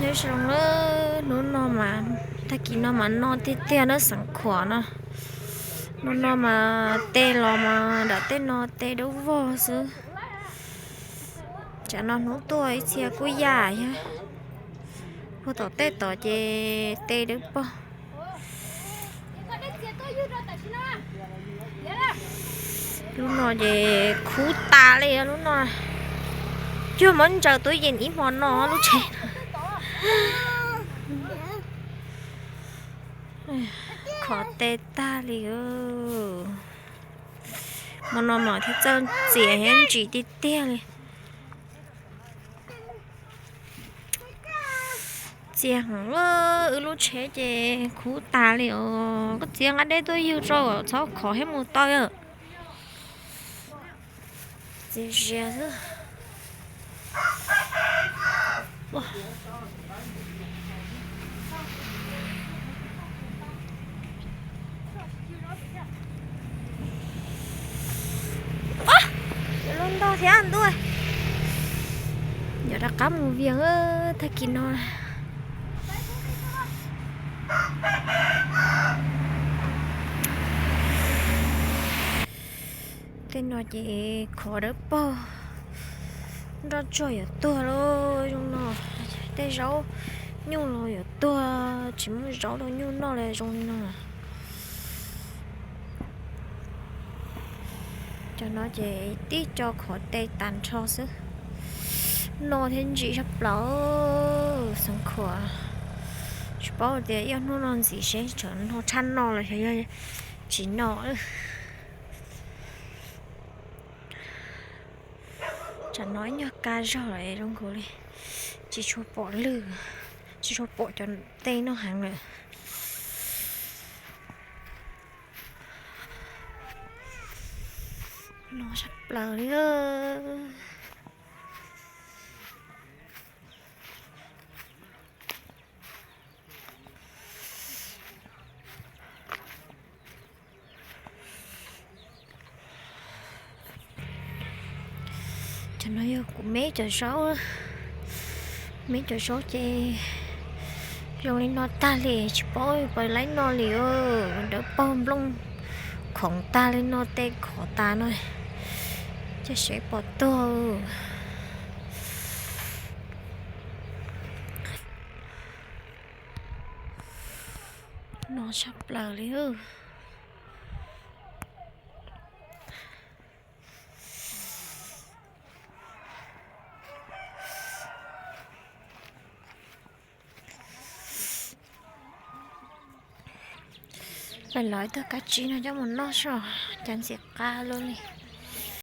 Nyob zoo na, hnub no mas, tag kis no mas no tiag tiag na xeem Khuam no. Hnub no mas tes los mas nram tej no tes dawb vog xwb. Tsam no hnub tuaj ib txhia kuj yam thiab. Puag tom tej tod ces tes dawb paug. Lub no ces khuv tas li lub no. Cuag muab ntsaws tuaj yees ib hmo no lub tsheb. Khov tes tag li. Hmo no mas thiaj txawj txias thiab ntsim tiag tiag li. Txias heev, wb lub tsheb ces khuv tas li os. Koj txiav nqa dej tuaj ywg rau txhob khov thiab mus tau. Txias zias xwb. Lub ntog thiab ntuj. Yuav rov qab mus Vias tag kis no. Tej no ces khov dawb paug, nroj tsuag yuav tuag lawm zoo no. Tej zaub nyuj los yuav tuag, tsis muaj zaub rau nyuj noj li zoo li no. Cov no ces tib co khov tes tag nrho xwb. No thiab ntsim sab plaws xeem Khuam. Tsis paub tias ib ob hnub no ntxiv seb tsam no tshaj no los xyov yog tsis no. Tsam no ib nyuag kaj zog lawm zoo nkaus li tsis tshua pom lwg, tsis tshua pom cov tej no heev lawm. No sab plaws li. Cov no yog kuv me cov zaub, me cov zaub ces zoo li no tag li tsis paub puas laib noj li. Dawb paug nplooj khoov tag li no tej khov tas no, cas seb puas tuag. No sab plaws li. Peb los ib tug kab tsib no coj mus noj soj, cas ntxim qab luaj li.